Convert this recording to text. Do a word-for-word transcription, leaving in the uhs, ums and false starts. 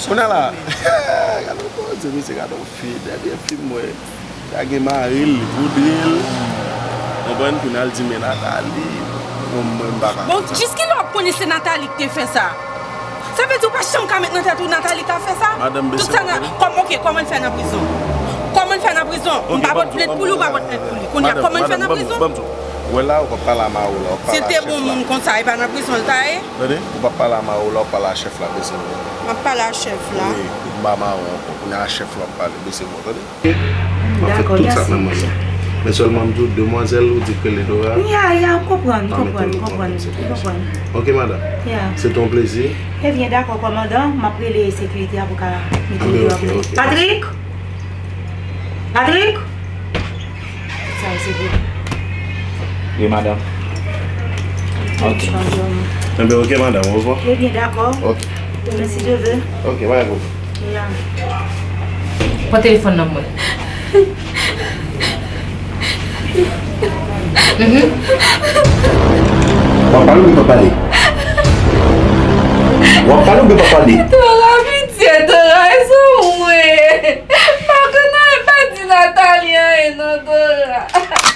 Kounye a la, gade yon koze, mesye, gade yon fi, dènye fi m wè, ta gen mari l, li boure l, konprann, kounye a l di men Nathalie, bon, mwen m pa ka Bon, fè sa. Jiskilè w ap konnen se Nathalie ki te fè sa? Sa vle di ou pa janm ka met nan tèt ou Nathalie ka fè sa? Madanm, bese Tout sa mwen, nan, tande. Kòman, ok, kòman l fè nan prizon? Kòman l fè nan prizon? M Ok, pa pot plent pou li, ou pa pot plent pou li. Kounye a, Madanm, kòman l fè madanm, nan ban m, prizon? Ban m di w. Wè la, ou p ap pale a mari w la, ou p ap Si pale a te chèf bon la. Moun konsa, e pa nan prizon l ta ye? Tande, ou p ap pale a mari w la, ou pale a chèf la, bese mwen. M ap pale a chèf la. Wi, m pa mari w ankò. Kounye a chèf la, m pale, bese mwen, tande. M ap fè Dakò, tout sa k mèsi. Nan men mwen. Men sèlman m di w, demwazèl ou di k rele Dora. Ya, ya, m konprann, m An, men konprann, m tande, konprann, m tande, se m konprann. Ok, madanm. Ya. Se te yon plezi. Ebyen, dakò, kòmandan, m ap rele sekirite a pou ka mete Anben, yo ok, avè ok. Patrick! Patrick! Sa yo se pou Wi, madanm. Ok. Anben, ok, madanm, au revoir. Ebyen, dakò. Ok. Demen, si Dye vle. Ok, pa gen pwoblèm. Ya. Pran telefòn nan mwen. Mhm. W ap pale oubyen p ap pale? W ap pale oubyen p ap pale? Dora, pitye, Dora, e sou mwen. M pa konn anyen, pa di Nathalie anyen non, Dora.